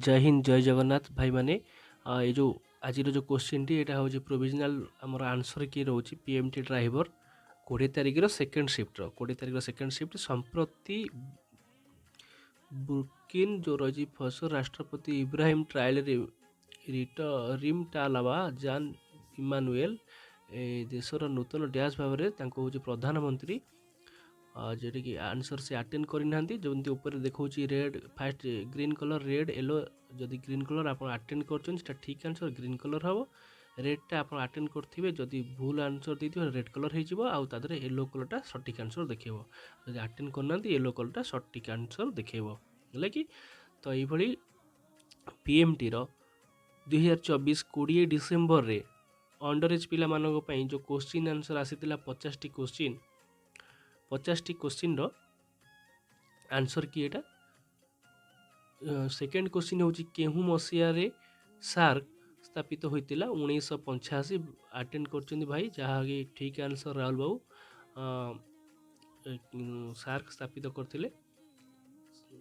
ଜୟ ହିନ୍ଦ, ଜୟ ଜଗନ୍ନାଥ ଭାଇମାନେ। ଏ ଯେଉଁ ଆଜିର ଯେଉଁ କୋଶ୍ଚିନ୍ଟି, ଏଇଟା ହେଉଛି ପ୍ରୋଭିଜନାଲ୍ ଆମର ଆନ୍ସର୍ କି ରହୁଛି ପିଏମ୍ଟି ଡ୍ରାଇଭର 20 ତାରିଖର ସେକେଣ୍ଡ ସିଫ୍ଟର, 20 ତାରିଖର ସେକେଣ୍ଡ ସିଫ୍ଟ। ସମ୍ପ୍ରତି ବୁର୍କିନା ଯେଉଁ ରହିଛି ଫସୋ ରାଷ୍ଟ୍ରପତି ଇବ୍ରାହିମ ଟ୍ରାଓରେ ରିଟ ରିମଟାଲାବା ଜାନ୍ ଇମାନୁଏଲ ଏ ଦେଶର ନୂତନ ଡ୍ୟାସ୍ ଭାବରେ ତାଙ୍କୁ ହେଉଛି ପ୍ରଧାନମନ୍ତ୍ରୀ, ଯେଉଁଟାକି ଆନ୍ସର୍ ସେ ଆଟେଣ୍ଡ କରିନାହାନ୍ତି। ଯେମିତି ଉପରେ ଦେଖାଉଛି red, first green colour, red, yellow। ଯଦି ଗ୍ରୀନ୍ କଲର୍ ଆପଣ ଆଟେଣ୍ଡ କରୁଛନ୍ତି, ସେଟା ଠିକ୍ ଆନ୍ସର୍ ଗ୍ରୀନ୍ କଲର୍ ହେବ। ରେଡ଼୍ଟା ଆପଣ ଆଟେଣ୍ଡ କରିଥିବେ, ଯଦି ଭୁଲ ଆନ୍ସର୍ ଦେଇଥିବେ, ରେଡ଼୍ କଲର୍ ହେଇଯିବ ଆଉ ତା ଦେହରେ ୟେଲୋ କଲର୍ଟା ସଠିକ୍ ଆନ୍ସର୍ ଦେଖେଇବ। ଯଦି ଆଟେଣ୍ଡ କରିନାହାନ୍ତି, ୟେଲୋ କଲର୍ଟା ସଠିକ୍ ଆନ୍ସର୍ ଦେଖେଇବ, ହେଲା କି? ତ ଏଇଭଳି ପିଏମ୍ଟିର 2024 20 ଡିସେମ୍ବରରେ ଅଣ୍ଡର ଏଜ୍ ପିଲାମାନଙ୍କ ପାଇଁ ଯେଉଁ କୋଶ୍ଚିନ୍ ଆନ୍ସର୍ ଆସିଥିଲା, 50ଟି କୋଶ୍ଚିନ୍, 50ଟି କୋଶ୍ଚିନ୍ର ଆନ୍ସର୍ କି ଏଇଟା। ସେକେଣ୍ଡ କୋଶ୍ଚିନ୍ ହେଉଛି, କେଉଁ ମସିହାରେ ସାର୍କ ସ୍ଥାପିତ ହୋଇଥିଲା? 1985। ଆଟେଣ୍ଡ କରିଛନ୍ତି ଭାଇ, ଯାହାକି ଠିକ୍ ଆନ୍ସର୍। ରାହୁଲ ବାବୁ, ସାର୍କ ସ୍ଥାପିତ କରିଥିଲେ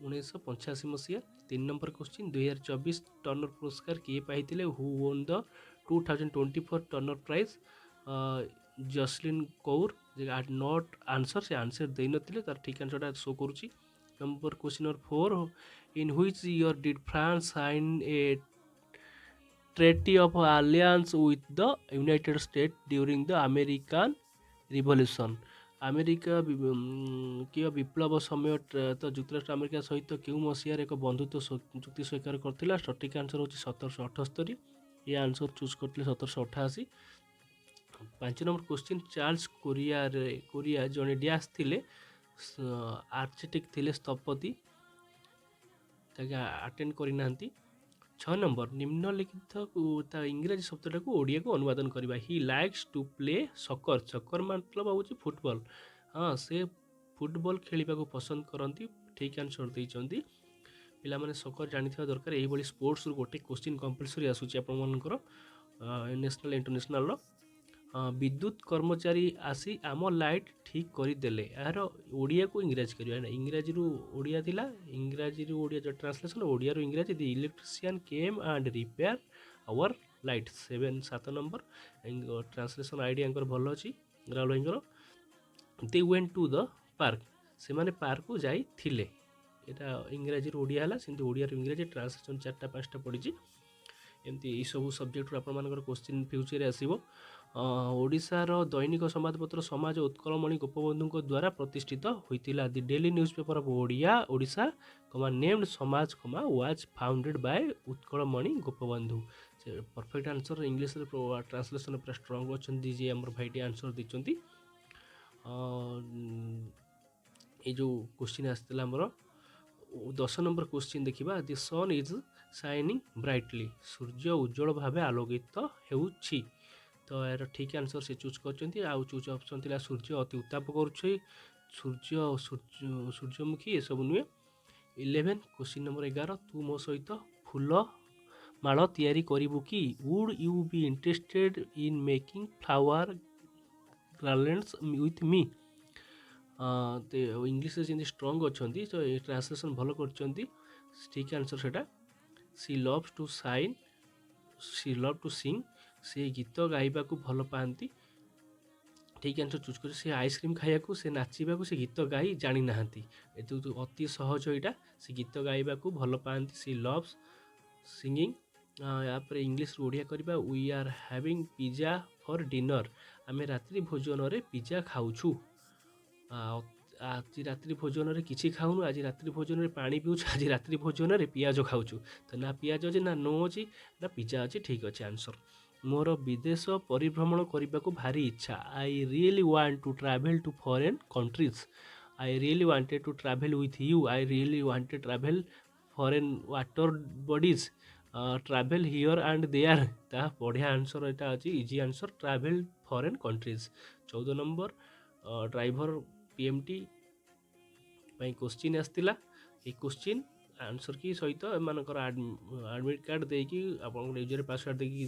1985 ମସିହା। 3 ନମ୍ବର କୋଶ୍ଚିନ୍, 2024 ଟର୍ନର ପୁରସ୍କାର କିଏ ପାଇଥିଲେ? Who won the 2024 Turner Prize? Jasleen Kaur. Not answer, ସେ ଆନ୍ସର୍ ଦେଇନଥିଲେ, ତାର ଠିକ୍ ଆନ୍ସର୍ଟା ଶୋ କରୁଛି। Number question number 4, in which year did France sign a treaty of alliance with the United States during the American Revolution? America କିମ୍ବା ବିପ୍ଳବ ସମୟ ତ ଯୁକ୍ତରାଷ୍ଟ୍ର ଆମେରିକା ସହିତ କେଉଁ ମସିହାରେ ଏକ ବନ୍ଧୁତ୍ୱ ଚୁକ୍ତି ସ୍ୱୀକାର କରିଥିଲା? ସଠିକ୍ ଆନ୍ସର୍ ହେଉଛି 1778। ଏ ଆନ୍ସର୍ ଚୁଜ୍ କରିଥିଲେ 1788। 5 ନମ୍ବର କୋଶ୍ଚିନ୍, ଚାର୍ଲସ କୋରିଆରେ କୋରିଆ ଜଣେ ଡ୍ୟାସ୍ ଥିଲେ। ଆର୍କିଟେକ୍ଟ ଥିଲେ, ସ୍ଥପତି। ତାকে ଆଟେଣ୍ଡ କରିନାହାନ୍ତି। 6 ନମ୍ବର, ନିମ୍ନଲିଖିତ ତା ଇଂରାଜୀ ଶବ୍ଦଟାକୁ ଓଡ଼ିଆକୁ ଅନୁବାଦ କରିବା। He likes to play soccer। Soccer ମତଲବ ହେଉଛି ଫୁଟବଲ। ହଁ, ସେ ଫୁଟବଲ ଖେଳିବାକୁ ପସନ୍ଦ କରନ୍ତି। ଠିକ୍ ଆନ୍ସର୍ ଦେଇଛନ୍ତି ପିଲାମାନେ। ସକର ଜାଣିଥିବା ଦରକାର। ଏଇଭଳି ସ୍ପୋର୍ଟସରୁ ଗୋଟେ କୋଶ୍ଚିନ୍ କମ୍ପଲସରି ଆସୁଛି ଆପଣମାନଙ୍କର ନ୍ୟାସନାଲ୍, ଇଣ୍ଟରନ୍ୟାସନାଲ୍ର। ବିଦ୍ୟୁତ କର୍ମଚାରୀ ଆସି ଆମ ଲାଇଟ୍ ଠିକ୍ କରିଦେଲେ। ଏହାର ଓଡ଼ିଆକୁ ଇଂରାଜୀ କରିବା ନା, ଇଂରାଜୀରୁ ଓଡ଼ିଆ ଥିଲା, ଇଂରାଜୀରୁ ଓଡ଼ିଆ ଯେଉଁ ଟ୍ରାନ୍ସଲେସନ୍, ଓଡ଼ିଆରୁ ଇଂରାଜୀ। The electrician came and repair our light। 7, 7 number translation ଆଇଡ଼ିଆଙ୍କର ଭଲ ଅଛି, ରାହୁଲ ଭାଇଙ୍କର। They went to the park। ସେମାନେ ପାର୍କକୁ ଯାଇଥିଲେ। ଏଇଟା ଇଂରାଜୀରୁ ଓଡ଼ିଆ ହେଲା, ସେମିତି ଓଡ଼ିଆରୁ ଇଂରାଜୀ ଟ୍ରାନ୍ସଲେସନ୍ ଚାରିଟା ପାଞ୍ଚଟା ପଡ଼ିଛି। ଏମିତି ଏଇସବୁ ସବଜେକ୍ଟରୁ ଆପଣମାନଙ୍କର କୋଶ୍ଚିନ୍ ଫ୍ୟୁଚରରେ ଆସିବ। ଓଡ଼ିଶାର ଦୈନିକ ସମ୍ବାଦପତ୍ର ସମାଜ ଉତ୍କଳମଣି ଗୋପବନ୍ଧୁଙ୍କ ଦ୍ୱାରା ପ୍ରତିଷ୍ଠିତ ହୋଇଥିଲା। The daily newspaper of Odia Odisha comma named Samaj comma was founded by Utkalmani Gopabandhu। ସେ ପରଫେକ୍ଟ ଆନ୍ସର୍। ଇଂଲିଶରେ ଟ୍ରାନ୍ସଲେସନ୍ ପୁରା ଷ୍ଟ୍ରଙ୍ଗ ଅଛନ୍ତି ଯିଏ, ଆମର ଭାଇଟି ଆନ୍ସର୍ ଦେଇଛନ୍ତି। ଏଇ ଯେଉଁ କୋଶ୍ଚିନ୍ ଆସିଥିଲା ଆମର, 10 ନମ୍ବର କୋଶ୍ଚିନ୍ ଦେଖିବା। The sun is shining brightly। ସୂର୍ଯ୍ୟ ଉଜ୍ଜଳ ଭାବେ ଆଲୋକିତ ହେଉଛି। ତ ଏହାର ଠିକ୍ ଆନ୍ସର୍ ସେ ଚୁଜ୍ କରିଛନ୍ତି। ଆଉ ଚୁଜ୍ ଅପସନ୍ ଥିଲା ସୂର୍ଯ୍ୟ ଅତି ଉତ୍ତାପ କରୁଛି, ସୂର୍ଯ୍ୟ ସୂର୍ଯ୍ୟମୁଖୀ, ଏସବୁ ନୁହେଁ। 11, କୋଶ୍ଚିନ୍ ନମ୍ବର 11, ତୁ ମୋ ସହିତ ଫୁଲ ମାଳ ତିଆରି କରିବୁ କି? Would you be interested in making flower garlands with me? ଇଂଲିଶରେ ଯେମିତି ଷ୍ଟ୍ରଙ୍ଗ ଅଛନ୍ତି, ତ ଏ ଟ୍ରାନ୍ସଲେସନ୍ ଭଲ କରିଛନ୍ତି। ଠିକ୍ ଆନ୍ସର୍ ସେଇଟା। She loves to shine, she love to sing। ସେ ଗୀତ ଗାଇବାକୁ ଭଲ ପାଆନ୍ତି। ଠିକ୍ ଆନ୍ସର୍ ଚୁଜ୍ କରି। ସେ ଆଇସ୍କ୍ରିମ୍ ଖାଇବାକୁ, ସେ ନାଚିବାକୁ, ସେ ଗୀତ ଗାଇ ଜାଣିନାହାନ୍ତି। ଏ ଅତି ସହଜ ଏଇଟା। ସେ ଗୀତ ଗାଇବାକୁ ଭଲ ପାଆନ୍ତି। She loves singing। ୟାପରେ ଇଂଲିଶରୁ ଓଡ଼ିଆ କରିବା। We are having pizza for dinner। ଆମେ ରାତ୍ରି ଭୋଜନରେ ପିଜା ଖାଉଛୁ। ଆଜି ରାତ୍ରି ଭୋଜନରେ କିଛି ଖାଉନୁ, ଆଜି ରାତ୍ରି ଭୋଜନରେ ପାଣି ପିଉଛୁ, ଆଜି ରାତ୍ରି ଭୋଜନରେ ପିଆଜ ଖାଉଛୁ। ତ ନା ପିଆଜ ଅଛି, ନା ନୋ ଅଛି, ନା ପିଜା ଅଛି। ଠିକ୍ ଅଛି ଆନ୍ସର୍। ମୋର ବିଦେଶ ପରିଭ୍ରମଣ କରିବାକୁ ଭାରି ଇଚ୍ଛା। I really want to travel to foreign countries। I really wanted to travel with you। I really wanted travel foreign water bodies, travel here and there। ତାହା ବଢ଼ିଆ ଆନ୍ସର୍ ଏଇଟା ଅଛି, easy answer, travel foreign countries। 14 number driver PMT ପାଇଁ question ଆସିଥିଲା। ଏଇ question answer କି ସହିତ ଏମାନଙ୍କର ଆଡ଼ମିଟ୍ କାର୍ଡ଼ ଦେଇକି, ଆପଣଙ୍କର ୟୁଜର୍ ପାସୱାର୍ଡ଼ ଦେଇକି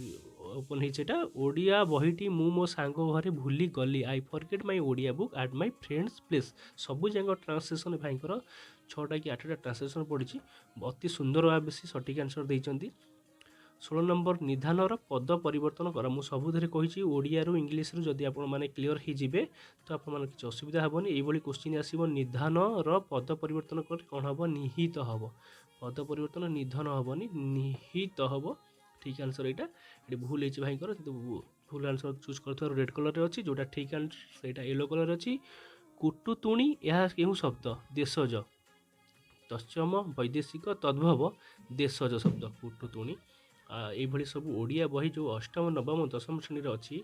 ଓପନ୍ ହେଇଛି ଏଇଟା। ଓଡ଼ିଆ ବହିଟି ମୁଁ ମୋ ସାଙ୍ଗ ଘରେ ଭୁଲି ଗଲି। I forget my Odia book at my friend's place। ସବୁ ଯାକ ଟ୍ରାନ୍ସଲେସନ୍ ଭାଇଙ୍କର 6ଟା କି 8ଟା ଟ୍ରାନ୍ସଲେସନ୍ ପଡ଼ିଛି। ଅତି ସୁନ୍ଦର ଭାବେ ସେ ସଠିକ୍ ଆନ୍ସର୍ ଦେଇଛନ୍ତି। 16 ନମ୍ବର, ନିଧାନର ପଦ ପରିବର୍ତ୍ତନ କର। ମୁଁ ସବୁଥିରେ କହିଛି, ଓଡ଼ିଆରୁ ଇଂଲିଶରୁ ଯଦି ଆପଣମାନେ କ୍ଲିଅର୍ ହେଇଯିବେ ତ ଆପଣମାନଙ୍କ କିଛି ଅସୁବିଧା ହେବନି। ଏଇଭଳି କୋଶ୍ଚିନ୍ ଆସିବ। ନିଧାନର ପଦ ପରିବର୍ତ୍ତନ କଲେ କ'ଣ ହେବ? ନିହିତ ହେବ। ପଦ ପରିବର୍ତ୍ତନ ନିଧନ ହେବନି, ନିହିତ ହେବ। ଠିକ୍ ଆନ୍ସର୍ ଏଇଟା। ଏଠି ଭୁଲ ହେଇଛି ଭାଇଙ୍କର, କିନ୍ତୁ ଭୁଲ ଆନ୍ସର୍ ଚୁଜ୍ କରୁଥିବାରୁ ରେଡ଼୍ କଲର୍ରେ ଅଛି, ଯେଉଁଟା ଠିକ୍ ଆନ୍ସର୍ ସେଇଟା ୟେଲୋ କଲର୍ରେ ଅଛି। କୁଟୁତୁଣି ଏହା କେଉଁ ଶବ୍ଦ? ଦେଶଜ, ତତ୍ସମ, ବୈଦେଶିକ, ତଦ୍ଭବ। ଦେଶଜ ଶବ୍ଦ କୁଟୁତୁଣି। ଏଇଭଳି ସବୁ ଓଡ଼ିଆ ବହି ଯେଉଁ ଅଷ୍ଟମ, ନବମ, ଦଶମ ଶ୍ରେଣୀରେ ଅଛି,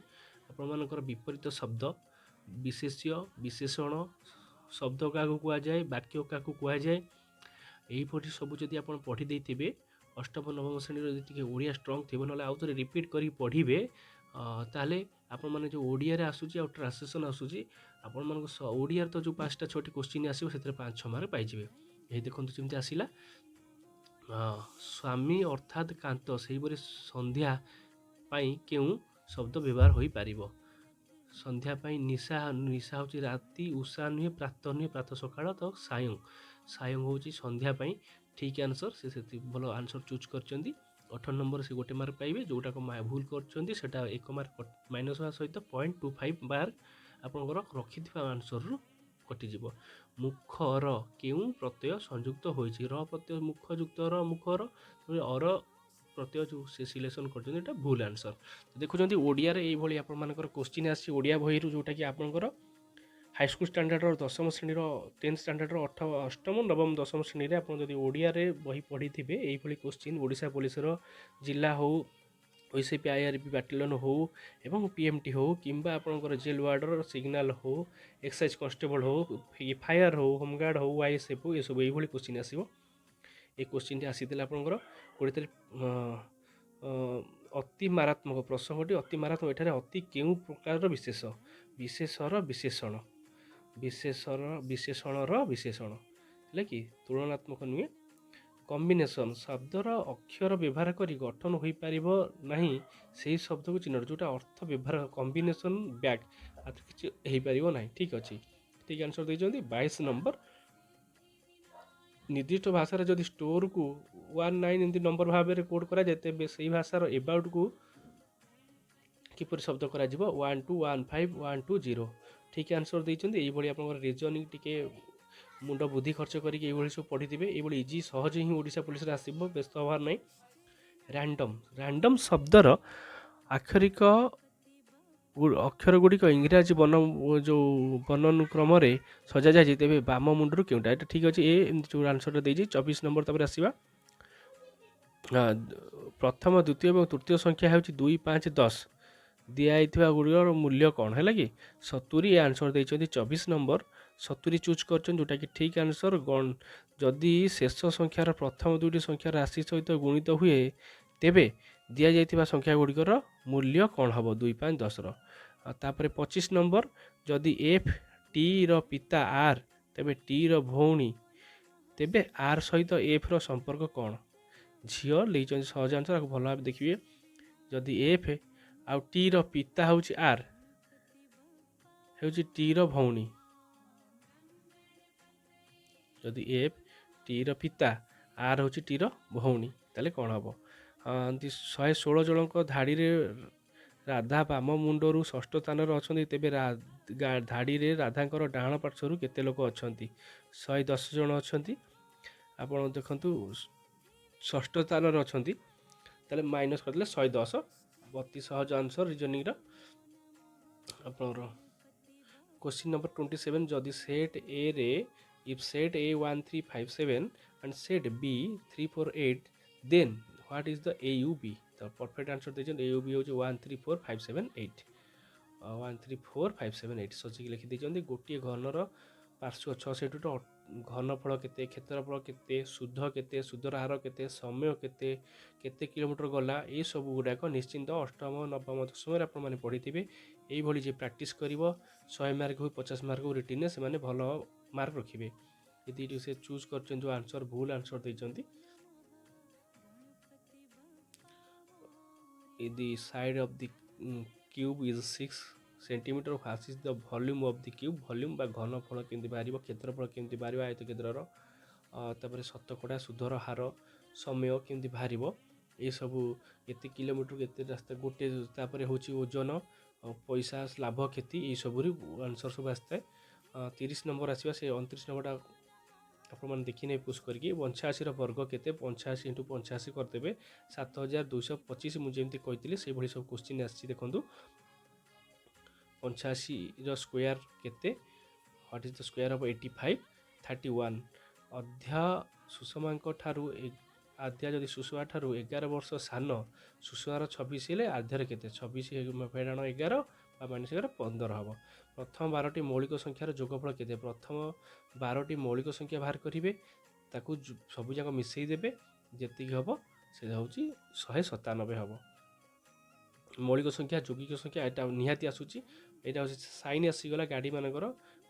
ଆପଣମାନଙ୍କର ବିପରୀତ ଶବ୍ଦ, ବିଶେଷ୍ୟ, ବିଶେଷଣ, ଶବ୍ଦ କାହାକୁ କୁହାଯାଏ, ବାକ୍ୟ କାହାକୁ କୁହାଯାଏ, ଏହିପରି ସବୁ ଯଦି ଆପଣ ପଢ଼ି ଦେଇଥିବେ ଅଷ୍ଟମ ନବମ ଶ୍ରେଣୀର, ଯଦି ଟିକେ ଓଡ଼ିଆ ଷ୍ଟ୍ରଙ୍ଗ ଥିବ, ନହେଲେ ଆଉ ଥରେ ରିପିଟ୍ କରିକି ପଢ଼ିବେ, ତାହେଲେ ଆପଣମାନେ ଯେଉଁ ଓଡ଼ିଆରେ ଆସୁଛି ଆଉ ଟ୍ରାନ୍ସଲେସନ୍ ଆସୁଛି ଆପଣମାନଙ୍କ, ଓଡ଼ିଆରେ ତ ଯେଉଁ 5ଟା 6ଟି କୋଶ୍ଚିନ୍ ଆସିବ, ସେଥିରେ 5-6 ମାର୍କ ପାଇଯିବେ। ଏହି ଦେଖନ୍ତୁ ଯେମିତି ଆସିଲା ସ୍ୱାମୀ ଅର୍ଥାତ୍ କାନ୍ତ, ସେହିପରି ସନ୍ଧ୍ୟା ପାଇଁ କେଉଁ ଶବ୍ଦ ବ୍ୟବହାର ହୋଇପାରିବ? ସନ୍ଧ୍ୟା ପାଇଁ ନିଶା। ନିଶା ହେଉଛି ରାତି, ଉଷା ନୁହେଁ, ପ୍ରାତଃ ନୁହେଁ, ପ୍ରାତଃ ସକାଳ। ତ ସାୟଂ, ସାୟଂ ହେଉଛି ସନ୍ଧ୍ୟା ପାଇଁ ଠିକ୍ ଆନ୍ସର୍। ସେ ସେଠି ଭଲ ଆନ୍ସର୍ ଚୁଜ୍ କରିଛନ୍ତି। 18 ନମ୍ବର ସେ 1 ମାର୍କ ପାଇବେ। ଯେଉଁଟାକୁ ଭୁଲ କରିଛନ୍ତି ସେଇଟା 1 ମାର୍କ ମାଇନସ୍ ହେବା ସହିତ 0.25 ମାର୍କ ଆପଣଙ୍କର ରଖିଥିବା ଆନ୍ସର୍ରୁ କଟିଯିବ। ମୁଖର କେଉଁ ପ୍ରତ୍ୟୟ ସଂଯୁକ୍ତ ହୋଇଛି? ର ପ୍ରତ୍ୟୟ, ମୁଖ ଯୁକ୍ତ ର, ମୁଖର ଅର ପ୍ରତ୍ୟୟ ଯେଉଁ ସେ ସିଲେକ୍ସନ୍ କରିଛନ୍ତି, ଏଇଟା ଭୁଲ ଆନ୍ସର୍। ଦେଖୁଛନ୍ତି, ଓଡ଼ିଆରେ ଏଇଭଳି ଆପଣମାନଙ୍କର କୋଶ୍ଚିନ୍ ଆସିଛି ଓଡ଼ିଆ ବହିରୁ, ଯେଉଁଟାକି ଆପଣଙ୍କର ହାଇସ୍କୁଲ ଷ୍ଟାଣ୍ଡାର୍ଡ଼ର ଦଶମ ଶ୍ରେଣୀର, ଟେନ୍ଥ ଷ୍ଟାଣ୍ଡାର୍ଡ଼ର ଅଷ୍ଟମ, ନବମ, ଦଶମ ଶ୍ରେଣୀରେ ଆପଣ ଯଦି ଓଡ଼ିଆରେ ବହି ପଢ଼ିଥିବେ, ଏଇଭଳି କୋଶ୍ଚିନ୍ ଓଡ଼ିଶା ପୋଲିସର ଜିଲ୍ଲା ହଉ, ଓସିପି ଆଇଆର୍ବି ବାଟାଲିୟନ୍ ହଉ ଏବଂ ପିଏମ୍ଟି ହଉ କିମ୍ବା ଆପଣଙ୍କର ଜେଲ୍ ୱାର୍ଡ଼ର, ସିଗ୍ନାଲ ହଉ, ଏକ୍ସାଇଜ୍ କନଷ୍ଟେବଲ୍ ହଉ, ଫାୟାର ହଉ, ହୋମଗାର୍ଡ଼ ହଉ, ଆଇଏସ୍ଏଫ୍ ହଉ, ଏସବୁ ଏଇଭଳି କୋଶ୍ଚିନ୍ ଆସିବ। ଏ କୋଶ୍ଚିନ୍ଟି ଆସିଥିଲା ଆପଣଙ୍କର 20 ତାରିଖ। ଅତି ମାରାତ୍ମକ ପ୍ରସଙ୍ଗଟି ଅତି ମାରାତ୍ମକ, ଏଠାରେ ଅତି କେଉଁ ପ୍ରକାରର ବିଶେଷ? ବିଶେଷର ବିଶେଷଣ, ବିଶେଷର ବିଶେଷଣର ବିଶେଷଣ ହେଲା କି ତୁଳନାତ୍ମକ ନୁହେଁ। କମ୍ବିନେସନ୍ ଶବ୍ଦର ଅକ୍ଷର ବ୍ୟବହାର କରି ଗଠନ ହୋଇପାରିବ ନାହିଁ ସେହି ଶବ୍ଦକୁ ଚିହ୍ନଟ। ଯେଉଁଟା ଅର୍ଥ ବ୍ୟବହାର କମ୍ବିନେସନ୍ ବ୍ୟାକ୍ ଆଉ କିଛି ହେଇପାରିବ ନାହିଁ। ଠିକ୍ ଅଛି, ଠିକ୍ ଆନ୍ସର୍ ଦେଇଛନ୍ତି। 22 ନମ୍ବର, ନିର୍ଦ୍ଦିଷ୍ଟ ଭାଷାରେ ଯଦି ଷ୍ଟୋରକୁ 19 ଏମିତି ନମ୍ବର ଭାବରେ କୋଡ଼୍ କରାଯାଏ, ତେବେ ସେଇ ଭାଷାର ଏବାଉଟ୍କୁ କିପରି ଶବ୍ଦ କରାଯିବ? 1 2 1 5 1 2 0। ଠିକ୍ ଆନ୍ସର୍ ଦେଇଛନ୍ତି। ଏଇଭଳି ଆପଣଙ୍କର ରିଜନିଂ ଟିକେ ମୁଣ୍ଡ ବୁଦ୍ଧି ଖର୍ଚ୍ଚ କରିକି ଏଇଭଳି ସବୁ ପଢ଼ିଥିବେ। ଏଇଭଳି ଇଜି ସହଜ ହିଁ ଓଡ଼ିଶା ପୋଲିସରେ ଆସିବ, ବ୍ୟସ୍ତ ହେବାର ନାହିଁ। ରାଣ୍ଡମ୍, ରାଣ୍ଡମ୍ ଶବ୍ଦର ଆକ୍ଷରିକ ଅକ୍ଷର ଗୁଡ଼ିକ ଇଂରାଜୀ ବର୍ଣ୍ଣ ଯେଉଁ ବର୍ଣ୍ଣାନୁକ୍ରମରେ ସଜାଯାଇଛି, ତେବେ ବାମ ମୁଣ୍ଡରୁ କେଉଁଟା? ଏଇଟା ଠିକ୍ ଅଛି, ଏ ଏମିତି ଯେଉଁ ଆନ୍ସର୍ଟା ଦେଇଛି। 24 ନମ୍ବର ତାପରେ ଆସିବା। ପ୍ରଥମ, ଦ୍ୱିତୀୟ ଏବଂ ତୃତୀୟ ସଂଖ୍ୟା ହେଉଛି 2, 5, 10। ଦିଆଯାଇଥିବା ଗୁଡ଼ିକର ମୂଲ୍ୟ କ'ଣ ହେଲା କି? 70 ଏ ଆନ୍ସର୍ ଦେଇଛନ୍ତି। 24 ନମ୍ବର 70 ଚୁଜ୍ କରିଛନ୍ତି, ଯେଉଁଟାକି ଠିକ୍ ଆନ୍ସର୍। ଯଦି ଶେଷ ସଂଖ୍ୟାର ପ୍ରଥମ ଦୁଇଟି ସଂଖ୍ୟା ରାଶି ସହିତ ଗୁଣିତ ହୁଏ, ତେବେ ଦିଆଯାଇଥିବା ସଂଖ୍ୟା ଗୁଡ଼ିକର ମୂଲ୍ୟ କ'ଣ ହେବ? 2, 5, 10ର। ଆଉ ତାପରେ 25 ନମ୍ବର, ଯଦି ଏଫ୍ ଟିର ପିତା ଆର୍, ତେବେ ଟିର ଭଉଣୀ, ତେବେ ଆର୍ ସହିତ ଏଫ୍ର ସମ୍ପର୍କ କ'ଣ? ଝିଅ ଦେଇଛନ୍ତି ସହଜ ଆନ୍ସର୍। ଆକୁ ଭଲ ଭାବେ ଦେଖିବେ। ଯଦି ଏଫ୍ ଆଉ ଟିର ପିତା ହେଉଛି ଆର୍, ହେଉଛି ଟିର ଭଉଣୀ। ଯଦି ଏଫ୍ ଟିର ପିତା ଆର୍ ହେଉଛି ଟିର ଭଉଣୀ, ତାହେଲେ କ'ଣ ହେବ? ଏମିତି 116 ଜଣଙ୍କ ଧାଡ଼ିରେ ରାଧା ବାମ ମୁଣ୍ଡରୁ ଷଷ୍ଠ ସ୍ଥାନରେ ଅଛନ୍ତି, ତେବେ ଧାଡ଼ିରେ ରାଧାଙ୍କର ଡାହାଣ ପାର୍ଶ୍ୱରୁ କେତେ ଲୋକ ଅଛନ୍ତି? 110 ଜଣ ଅଛନ୍ତି। ଆପଣ ଦେଖନ୍ତୁ, ଷଷ୍ଠ ସ୍ଥାନରେ ଅଛନ୍ତି, ତାହେଲେ ମାଇନସ୍ କରିଦେଲେ 110। ଅତି ସହଜ ଆନ୍ସର୍ ରିଜନିଂର ଆପଣଙ୍କର। କ୍ୱେଶ୍ଚିନ୍ ନମ୍ବର 27, ଯଦି ସେଟ୍ ଏରେ, if set A 1 3 5 7 and set B 3 4 8, then what is the A U B? ତ ପରଫେକ୍ଟ ଆନ୍ସର୍ ଦେଇଛନ୍ତି। ଏ you ବି ହେଉଛି 1 3 4 5 7 8, 1 3 4 5 7 8 ସଜିକି ଲେଖିଦେଇଛନ୍ତି। ଗୋଟିଏ ଘନର ପାର୍ଶ୍ୱ 6 ସେଣ୍ଟିମିଟର, ଘନଫଳ କେତେ, କ୍ଷେତ୍ରଫଳ କେତେ, ସୁଧ କେତେ, ସୁଧର ହାର କେତେ, ସମୟ କେତେ, କେତେ କିଲୋମିଟର ଗଲା, ଏସବୁ ଗୁଡ଼ାକ ନିଶ୍ଚିନ୍ତ ଅଷ୍ଟମ, ନବମ, ଦଶମରେ ଆପଣମାନେ ପଢ଼ିଥିବେ। ଏଇଭଳି ଯିଏ ପ୍ରାକ୍ଟିସ୍ କରିବ, 100 ମାର୍କ ହଉ, 50 ମାର୍କ ହଉ, ରିଟିନ୍ରେ ସେମାନେ ଭଲ ମାର୍କ ରଖିବେ। ଏ ଦୁଇଟି ସେ ଚୁଜ୍ କରିଛନ୍ତି ଯେଉଁ ଆନ୍ସର୍, ଭୁଲ ଆନ୍ସର୍ ଦେଇଛନ୍ତି। The side of the cube is 6 centimeter, what is the volume of the cube? Volume ବା ଘନଫଳ କେମିତି ବାହାରିବ, କ୍ଷେତ୍ରଫଳ କେମିତି ବାହାରିବ ଆୟତକ୍ଷେତ୍ରର? ତାପରେ ଶତକଡ଼ା ସୁଧର ହାର, ସମୟ କେମିତି ବାହାରିବ, ଏସବୁ କେତେ କିଲୋମିଟର କେତେ ରାସ୍ତା ଗୋଟେ। ତାପରେ ହେଉଛି ଓଜନ, ପଇସା, ଲାଭ କ୍ଷତି, ଏଇସବୁରେ ଆନ୍ସର୍ ସବୁ ଆସିଥାଏ। 30 ନମ୍ବର ଆସିବା, ସେ 29 ନମ୍ବରଟା ଆପଣମାନେ ଦେଖିନେବେ ପୁସ୍ କରିକି। 85ର ବର୍ଗ କେତେ? 85 ଇଣ୍ଟୁ 85 କରିଦେବେ, 7225। ମୁଁ ଯେମିତି କହିଥିଲି ସେଇଭଳି ସବୁ କୋଶ୍ଚିନ୍ ଆସିଛି। ଦେଖନ୍ତୁ, 85ର ସ୍କୋୟାର କେତେ? What is the square of 85? 31। ଅଧ୍ୟା ସୁଷମାଙ୍କ ଠାରୁ, ଆଦ୍ୟା ଯଦି ସୁଷମା ଠାରୁ 11 ବର୍ଷ ସାନ, ସୁଷମାର 26 ହେଲେ ଆଦ୍ୟାର କେତେ? 26 ଫେଡ଼ାଣ 11 ବା ମାଇନସ୍ 11, 15 ହେବ। ପ୍ରଥମ 12ଟି ମୌଳିକ ସଂଖ୍ୟାର ଯୋଗଫଳ କେତେ? ପ୍ରଥମ 12ଟି ମୌଳିକ ସଂଖ୍ୟା ବାହାର କରିବେ, ତାକୁ ସବୁଯାକ ମିଶାଇ ଦେବେ, ଯେତିକି ହେବ ସେଇଟା ହେଉଛି 197 ହେବ। ମୌଳିକ ସଂଖ୍ୟା, ଯୌଗିକ ସଂଖ୍ୟା, ଏଇଟା ନିହାତି ଆସୁଛି। ଏଇଟା ହେଉଛି ସାଇନ୍ ଆସିଗଲା ଗାଡ଼ିମାନଙ୍କର,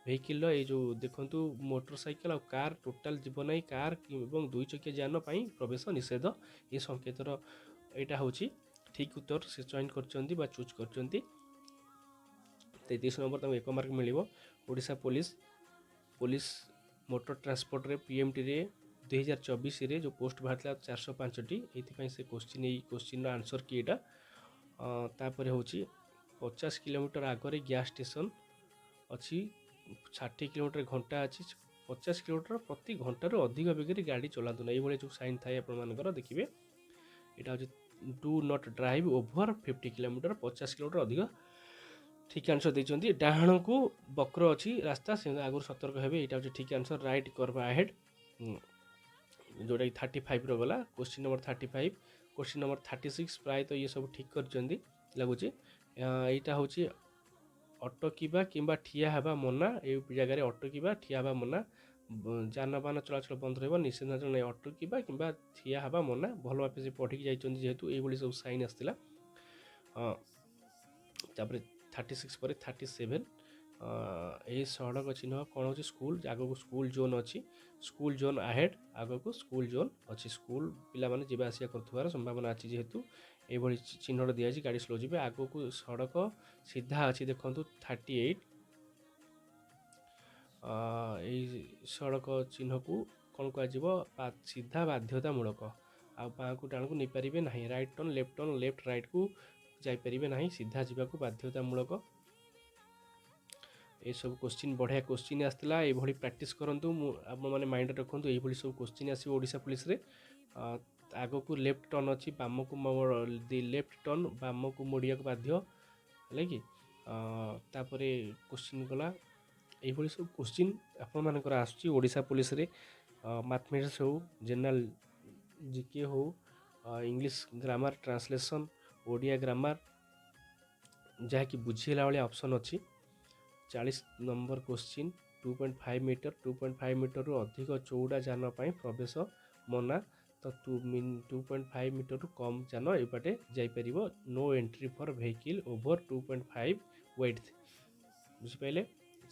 ଭେହିକିଲ୍ର। ଏଇ ଯେଉଁ ଦେଖନ୍ତୁ, ମୋଟର ସାଇକେଲ ଆଉ କାର୍ ଟୋଟାଲ୍ ଯିବ ନାହିଁ। କାର୍ ଏବଂ ଦୁଇ ଚକିଆ ଯାନ ପାଇଁ ପ୍ରବେଶ ନିଷେଧ ଏ ସଂକେତର ଏଇଟା ହେଉଛି ଠିକ୍ ଉତ୍ତର ସେ ଚୟନ କରିଛନ୍ତି ବା ଚୁଜ୍ କରିଛନ୍ତି। 33 ନମ୍ବର, ତାଙ୍କୁ 1 ମାର୍କ ମିଳିବ। ଓଡ଼ିଶା ପୋଲିସ ମୋଟର ଟ୍ରାନ୍ସପୋର୍ଟରେ ପିଏମ୍ଟିରେ 2024ରେ ଯେଉଁ ପୋଷ୍ଟ ବାହାରିଥିଲା 405ଟି, ଏଇଥିପାଇଁ ସେ କୋଶ୍ଚିନ୍, ଏଇ କୋଶ୍ଚିନ୍ର ଆନ୍ସର୍ କି ଏଇଟା। ତାପରେ ହେଉଛି 50 କିଲୋମିଟର ଆଗରେ ଗ୍ୟାସ୍ ଷ୍ଟେସନ୍ ଅଛି, 60 କିଲୋମିଟର ଘଣ୍ଟା ଅଛି, 50 କିଲୋମିଟର ପ୍ରତି ଘଣ୍ଟାରୁ ଅଧିକ ବେଗରେ ଗାଡ଼ି ଚଲାନ୍ତୁ ନାହିଁ। ଏଇଭଳି ଯେଉଁ ସାଇନ୍ ଥାଏ ଆପଣମାନଙ୍କର ଦେଖିବେ, ଏଇଟା ହେଉଛି do not drive over 50 kilometre, 50 kilometre ଅଧିକ। ଠିକ୍ ଆନ୍ସର୍ ଦେଇଛନ୍ତି। ଡାହାଣକୁ ବକ୍ର ଅଛି ରାସ୍ତା, ସେ ଆଗରୁ ସତର୍କ ହେବେ। ଏଇଟା ହେଉଛି ଠିକ୍ ଆନ୍ସର୍, ରାଇଟ୍ କର୍ଭ ଆହେଡ଼୍, ଯେଉଁଟାକି 35ର ଗଲା question number 35। Question number 36 ପ୍ରାୟତଃ ଇଏ ସବୁ ଠିକ୍ କରିଛନ୍ତି ଲାଗୁଛି। ଏଇଟା ହେଉଛି ଅଟକିବା କିମ୍ବା ଠିଆ ହେବା ମନା। ଏଇ ଜାଗାରେ ଅଟକିବା, ଠିଆ ହେବା ମନା, ଯାନବାହନ ଚଳାଚଳ ବନ୍ଦ ରହିବ, ନିଷେଧାଞ୍ଚଳ ନାହିଁ। ଅଟକିବା କିମ୍ବା ଠିଆ ହେବା ମନା, ଭଲ ଭାବେ ସେ ପଢ଼ିକି ଯାଇଛନ୍ତି ଯେହେତୁ ଏଇଭଳି ସବୁ ସାଇନ୍ ଆସିଥିଲା। ତାପରେ 36 ପରେ 37, ଏହି ସଡ଼କ ଚିହ୍ନ କ'ଣ ହେଉଛି? ସ୍କୁଲ ଆଗକୁ ସ୍କୁଲ ଜୋନ୍ ଅଛି, ସ୍କୁଲ ଜୋନ୍ ଆହେଡ଼୍, ଆଗକୁ ସ୍କୁଲ ଜୋନ୍ ଅଛି, ସ୍କୁଲ ପିଲାମାନେ ଯିବା ଆସିବା କରୁଥିବାର ସମ୍ଭାବନା ଅଛି ଯେହେତୁ ଏଇଭଳି ଚିହ୍ନଟ ଦିଆଯାଇଛି, ଗାଡ଼ି ସ୍ଲୋ ଯିବେ। ଆଗକୁ ସଡ଼କ ସିଧା ଅଛି। ଦେଖନ୍ତୁ, 38, ଏଇ ସଡ଼କ ଚିହ୍ନକୁ କ'ଣ କୁହାଯିବ? ସିଧା ବାଧ୍ୟତାମୂଳକ, ଆଉ ବାଁକୁ ଡାହାଣକୁ ନେଇପାରିବେ ନାହିଁ। Right turn, left turn, left ରାଇଟ୍କୁ ଯାଇପାରିବେ ନାହିଁ, ସିଧା ଯିବାକୁ ବାଧ୍ୟତାମୂଳକ। ଏସବୁ କୋଶ୍ଚିନ୍ ବଢ଼ିଆ କୋଶ୍ଚିନ୍ ଆସିଥିଲା। ଏଇଭଳି ପ୍ରାକ୍ଟିସ୍ କରନ୍ତୁ, ମୁଁ ଆପଣମାନେ ମାଇଣ୍ଡରେ ରଖନ୍ତୁ, ଏଇଭଳି ସବୁ କୋଶ୍ଚିନ୍ ଆସିବ ଓଡ଼ିଶା ପୋଲିସରେ। ଆଗକୁ ଲେଫ୍ଟ ଟର୍ନ ଅଛି, ବାମକୁ ଲେଫ୍ଟ ଟର୍ନ, ବାମକୁ ମୋଡ଼ିବାକୁ ବାଧ୍ୟ ହେଲା କି। ତାପରେ କୋଶ୍ଚିନ୍ ଗଲା। ଏଇଭଳି ସବୁ କୋଶ୍ଚିନ୍ ଆପଣମାନଙ୍କର ଆସୁଛି ଓଡ଼ିଶା ପୋଲିସରେ। ମ୍ୟାଥମେଟିକ୍ସ ହଉ, ଜେନେରାଲ ଜିକେ ହଉ, English grammar translation, Odia grammar, ଯାହାକି ବୁଝିହେଲା ଭଳିଆ ଅପସନ୍ ଅଛି। 40 ନମ୍ବର କୋଶ୍ଚିନ୍, 2.5 ମିଟର, 2.5 ମିଟରରୁ ଅଧିକ ଚଉଡ଼ା ଯାନ ପାଇଁ ପ୍ରବେଶ ମନା। ତ 2.5 ମିଟରରୁ କମ୍ ଯାନ ଏବାଟେ ଯାଇପାରିବ। No entry for vehicle over 2.5 width, ବୁଝିପାରିଲେ?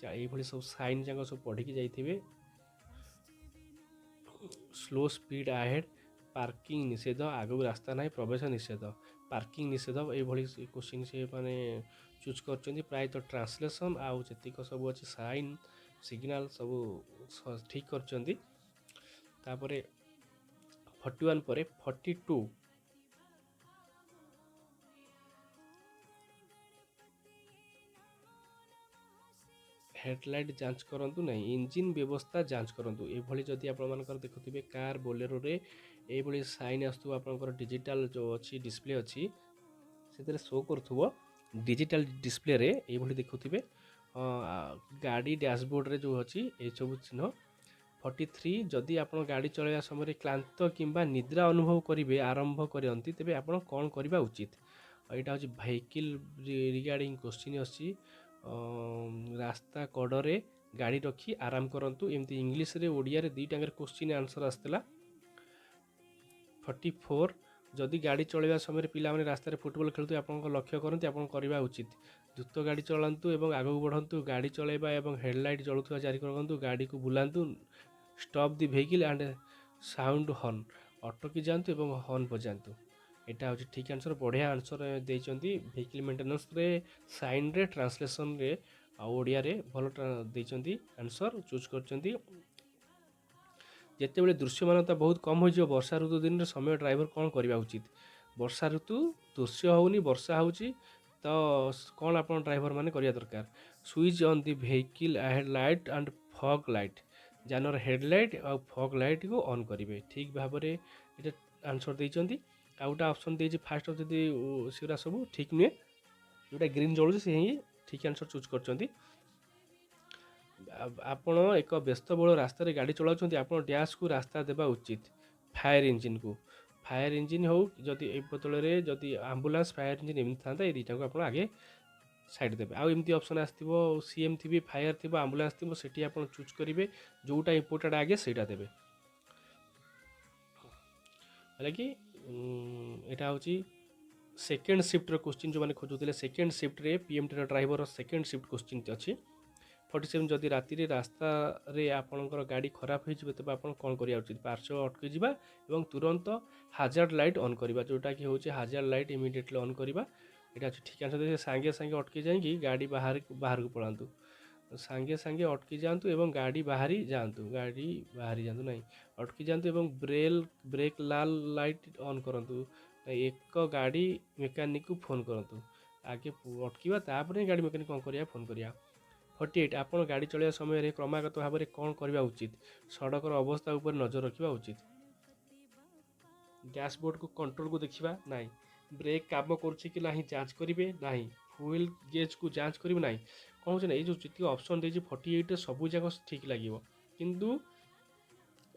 ଏଇଭଳି ସବୁ ସାଇନ୍ ଯାକ ସବୁ ପଢ଼ିକି ଯାଇଥିବେ। ସ୍ଲୋ ସ୍ପିଡ୍ ଆହେଡ଼୍, ପାର୍କିଂ ନିଷେଧ, ଆଗକୁ ରାସ୍ତା ନାହିଁ, ପ୍ରବେଶ ନିଷେଧ, ପାର୍କିଂ ନିଷେଧ। ଏଇଭଳି କୋଶ୍ଚିନ୍ ସେ ମାନେ ଚୁଜ୍ କରିଛନ୍ତି। ପ୍ରାୟତଃ ଟ୍ରାନ୍ସଲେସନ୍ ଆଉ ଯେତିକ ସବୁ ଅଛି ସାଇନ୍ ସିଗ୍ନାଲ୍ ସବୁ ଠିକ୍ କରିଛନ୍ତି। ତାପରେ 41 ପରେ 42, ହେଡ଼ଲାଇଟ୍ ଯାଞ୍ଚ କରନ୍ତୁ ନାହିଁ, ଇଞ୍ଜିନ୍ ବ୍ୟବସ୍ଥା ଯାଞ୍ଚ କରନ୍ତୁ। ଏଭଳି ଯଦି ଆପଣମାନଙ୍କର ଦେଖୁଥିବେ କାର୍ ବୋଲେରୋରେ ଏଇଭଳି ସାଇନ୍ ଆସୁଥିବ, ଆପଣଙ୍କର ଡିଜିଟାଲ ଯେଉଁ ଅଛି ଡିସପ୍ଲେ ଅଛି, ସେଥିରେ ଶୋ କରୁଥିବ ଡିଜିଟାଲ ଡିସପ୍ଲେରେ ଏଇଭଳି ଦେଖୁଥିବେ ଗାଡ଼ି ଡ୍ୟାସବୋର୍ଡ଼ରେ ଯେଉଁ ଅଛି ଏଇସବୁ ଚିହ୍ନ। 43, ଯଦି ଆପଣ ଗାଡ଼ି ଚଳାଇବା ସମୟରେ କ୍ଳାନ୍ତ କିମ୍ବା ନିଦ୍ରା ଅନୁଭବ କରିବେ ଆରମ୍ଭ କରନ୍ତି, ତେବେ ଆପଣ କ'ଣ କରିବା ଉଚିତ? ଏଇଟା ହେଉଛି ଭେହିକିଲ୍ ରିଗାର୍ଡ଼ିଂ କୋଶ୍ଚିନ୍ ଅଛି। ରାସ୍ତା କଡ଼ରେ ଗାଡ଼ି ରଖି ଆରାମ କରନ୍ତୁ। ଏମିତି ଇଂଲିଶରେ ଓଡ଼ିଆରେ ଦୁଇଟାଙ୍କରେ କୋଶ୍ଚିନ୍ ଆନ୍ସର୍ ଆସିଥିଲା। 44, ଯଦି ଗାଡ଼ି ଚଳାଇବା ସମୟରେ ପିଲାମାନେ ରାସ୍ତାରେ ଫୁଟବଲ୍ ଖେଳୁଥିବେ ଆପଣଙ୍କ ଲକ୍ଷ୍ୟ କରନ୍ତି, ଆପଣ କରିବା ଉଚିତ? ଦ୍ରୁତ ଗାଡ଼ି ଚଳାନ୍ତୁ ଏବଂ ଆଗକୁ ବଢ଼ନ୍ତୁ, ଗାଡ଼ି ଚଳାଇବା ଏବଂ ହେଡ଼ଲାଇଟ୍ ଜଳୁଥିବା ଜାରି ରଖନ୍ତୁ, ଗାଡ଼ିକୁ ବୁଲାନ୍ତୁ, stop the vehicle and sound horn, ଅଟକି ଯାଆନ୍ତୁ ଏବଂ ହର୍ନ ବଜାନ୍ତୁ। ଏଇଟା ହେଉଛି ଠିକ୍ ଆନ୍ସର୍। ବଢ଼ିଆ ଆନ୍ସର୍ ଦେଇଛନ୍ତି। ଭେହିକିଲ୍ ମେଣ୍ଟେନାନ୍ସରେ, ସାଇନ୍ରେ, ଟ୍ରାନ୍ସଲେସନ୍ରେ ଆଉ ଓଡ଼ିଆରେ ଭଲ ଦେଇଛନ୍ତି ଆନ୍ସର୍, ଚୁଜ୍ କରିଛନ୍ତି। ଯେତେବେଳେ ଦୃଶ୍ୟମାନତା ବହୁତ କମ୍ ହୋଇଯିବ ବର୍ଷା ଋତୁ ଦିନରେ ସମୟ ଡ୍ରାଇଭର କ'ଣ କରିବା ଉଚିତ? ବର୍ଷା ଋତୁ, ଦୃଶ୍ୟ ହେଉନି, ବର୍ଷା ହେଉଛି, ତ କ'ଣ ଆପଣ ଡ୍ରାଇଭର ମାନେ କରିବା ଦରକାର? Switch on the vehicle head light and fog light. ଯାନର ହେଡ଼ଲାଇଟ୍ ଆଉ ଫଗ୍ ଲାଇଟ୍କୁ ଅନ୍ କରିବେ। ଠିକ୍ ଭାବରେ ଏଇଟା ଆନ୍ସର୍ ଦେଇଛନ୍ତି। ଆଉ ଗୋଟେ ଅପସନ୍ ଦେଇଛି ଫାଷ୍ଟ, ଯଦି ସେଗୁଡ଼ା ସବୁ ଠିକ୍ ନୁହେଁ। ଯେଉଁଟା ଗ୍ରୀନ୍ ଜଳୁଛି, ସେ ହିଁ ଠିକ୍ ଆନ୍ସର୍ ଚୁଜ୍ କରିଛନ୍ତି। ଆପଣ ଏକ ବ୍ୟସ୍ତବହୁଳ ରାସ୍ତାରେ ଗାଡ଼ି ଚଳାଉଛନ୍ତି, ଆପଣ ଡ୍ୟାସ୍କୁ ରାସ୍ତା ଦେବା ଉଚିତ। ଫାୟାର ଇଞ୍ଜିନ୍କୁ। ଫାୟାର ଇଞ୍ଜିନ୍ ହେଉ, ଯଦି ଏ ବଦଳରେ ଯଦି ଆମ୍ବୁଲାନ୍ସ, ଫାୟାର ଇଞ୍ଜିନ୍ ଏମିତି ଥାନ୍ତା, ଏଇ ଦୁଇଟାକୁ ଆପଣ ଆଗେ ସାଇଡ଼୍ ଦେବେ। ଆଉ ଏମିତି ଅପସନ୍ ଆସିଥିବ, ସିଏମ୍ ଥିବେ, ଫାୟାର ଥିବ, ଆମ୍ବୁଲାନ୍ସ ଥିବ, ସେଠି ଆପଣ ଚୁଜ୍ କରିବେ। ଯେଉଁଟା ଇମ୍ପୋର୍ଟାଣ୍ଟ ଆଗେ, ସେଇଟା ଦେବେ। ହେଲା କି ଏଇଟା ହେଉଛି ସେକେଣ୍ଡ ସିଫ୍ଟର କୋଶ୍ଚିନ୍। ଯେଉଁମାନେ ଖୋଜୁଥିଲେ ସେକେଣ୍ଡ ସିଫ୍ଟରେ ପିଏମ୍ଟିର ଡ୍ରାଇଭର, ସେକେଣ୍ଡ ସିଫ୍ଟ କୋଶ୍ଚିନ୍ ଅଛି। 47, ଯଦି ରାତିରେ ରାସ୍ତାରେ ଆପଣଙ୍କର ଗାଡ଼ି ଖରାପ ହୋଇଯିବ, ତେବେ ଆପଣ କ'ଣ କରିବା ଉଚିତ? ପାର୍ଶ୍ୱ ଅଟକି ଯିବା ଏବଂ ତୁରନ୍ତ ହାଜାର୍ଡ଼ ଲାଇଟ୍ ଅନ୍ କରିବା, ଯେଉଁଟାକି ହେଉଛି ହାଜାର୍ଡ଼ ଲାଇଟ୍ ଇମିଡ଼ିଏଟଲି ଅନ୍ କରିବା। ଏଇଟା ଅଛି ଠିକ୍ ଆନ୍ସର୍। ସାଙ୍ଗେ ସାଙ୍ଗେ ଅଟକି ଯାଇକି ଗାଡ଼ି ବାହାରକୁ ପଳାନ୍ତୁ। ସାଙ୍ଗେ ସାଙ୍ଗେ ଅଟକି ଯାଆନ୍ତୁ ଏବଂ ଗାଡ଼ି ବାହାରି ଯାଆନ୍ତୁ। ଗାଡ଼ି ବାହାରି ଯାଆନ୍ତୁ ନାହିଁ, ଅଟକି ଯାଆନ୍ତୁ ଏବଂ ବ୍ରେକ୍ ଲାଲ ଲାଇଟ୍ ଅନ୍ କରନ୍ତୁ। ଏକ ଗାଡ଼ି ମେକାନିକକୁ ଫୋନ୍ କରନ୍ତୁ। ଆଗେ ଅଟକିବା, ତାପରେ ଗାଡ଼ି ମେକାନିକ କ'ଣ କରିବା, ଫୋନ୍ କରିବା। 48, ଆପଣ ଗାଡ଼ି ଚଳାଇବା ସମୟରେ କ୍ରମାଗତ ଭାବରେ କ'ଣ କରିବା ଉଚିତ? ସଡ଼କର ଅବସ୍ଥା ଉପରେ ନଜର ରଖିବା ଉଚିତ। ଡ୍ୟାସବୋର୍ଡ଼କୁ କଣ୍ଟ୍ରୋଲକୁ ଦେଖିବା ନାହିଁ। ବ୍ରେକ୍ କାମ କରୁଛି କି ନାହିଁ ଯାଞ୍ଚ କରିବେ ନାହିଁ। ଫୁଏଲ୍ ଗେଜ୍କୁ ଯାଞ୍ଚ କରିବେ ନାହିଁ। କ'ଣ ହେଉଛି ନା, ଏଇ ଯେଉଁ ଯେତିକି ଅପସନ୍ ଦେଇଛି 48ରେ, ସବୁ ଯାକ ଠିକ୍ ଲାଗିବ, କିନ୍ତୁ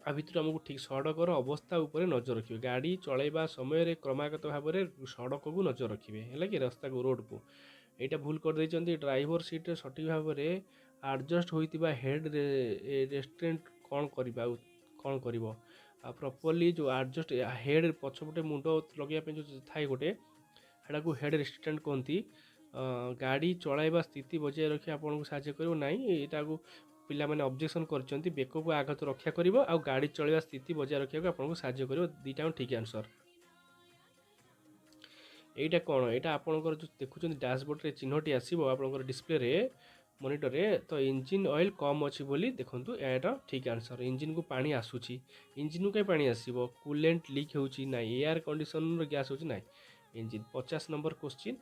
ଆ ଭିତରୁ ଆମକୁ ଠିକ୍ ସଡ଼କର ଅବସ୍ଥା ଉପରେ ନଜର ରଖିବେ। ଗାଡ଼ି ଚଳାଇବା ସମୟରେ କ୍ରମାଗତ ଭାବରେ ସଡ଼କକୁ ନଜର ରଖିବେ, ହେଲା କି ରାସ୍ତାକୁ, ରୋଡ଼କୁ। ଏଇଟା ଭୁଲ କରିଦେଇଛନ୍ତି। ଡ୍ରାଇଭର ସିଟ୍ରେ ସଠିକ୍ ଭାବରେ ଆଡ଼ଜଷ୍ଟ ହୋଇଥିବା ହେଡ଼୍ ରେଷ୍ଟ୍ରେଣ୍ଟ କ'ଣ କରିବା, କ'ଣ କରିବ? ଆଉ ପ୍ରପରଲି ଯେଉଁ ଆଡ଼ଜଷ୍ଟ ହେଡ଼୍, ପଛପଟେ ମୁଣ୍ଡ ଲଗେଇବା ପାଇଁ ଯେଉଁ ଥାଏ ଗୋଟେ, ସେଟାକୁ ହେଡ଼୍ ରେଷ୍ଟ୍ରେଣ୍ଟ କୁହନ୍ତି। ଗାଡ଼ି ଚଳାଇବା ସ୍ଥିତି ବଜାୟ ରଖି ଆପଣଙ୍କୁ ସାହାଯ୍ୟ କରିବ ନାହିଁ। ଏଇଟାକୁ ପିଲାମାନେ ଅବଜେକ୍ସନ୍ କରିଛନ୍ତି। ବେକକୁ ଆଘାତ ରକ୍ଷା କରିବ ଆଉ ଗାଡ଼ି ଚଳାଇବା ସ୍ଥିତି ବଜାୟ ରଖିବାକୁ ଆପଣଙ୍କୁ ସାହାଯ୍ୟ କରିବ, ଦୁଇଟା ଠିକ୍ ଆନ୍ସର୍। ଏଇଟା କ'ଣ? ଏଇଟା ଆପଣଙ୍କର ଯେଉଁ ଦେଖୁଛନ୍ତି ଡ୍ୟାସବୋର୍ଡ଼ରେ ଚିହ୍ନଟି ଆସିବ ଆପଣଙ୍କର ଡିସପ୍ଲେରେ, ମନିଟରରେ, ତ ଇଞ୍ଜିନ୍ ଅଏଲ୍ କମ୍ ଅଛି ବୋଲି। ଦେଖନ୍ତୁ, ଏହାର ଠିକ୍ ଆନ୍ସର୍। ଇଞ୍ଜିନ୍କୁ ପାଣି ଆସୁଛି। ଇଞ୍ଜିନ୍କୁ କାହିଁ ପାଣି ଆସିବ? କୁଲେଣ୍ଟ ଲିକ୍ ହେଉଛି ନାହିଁ। ଏୟାର କଣ୍ଡିସନର ଗ୍ୟାସ୍ ହେଉଛି ନାହିଁ। ଇଞ୍ଜିନ୍। 50 number question.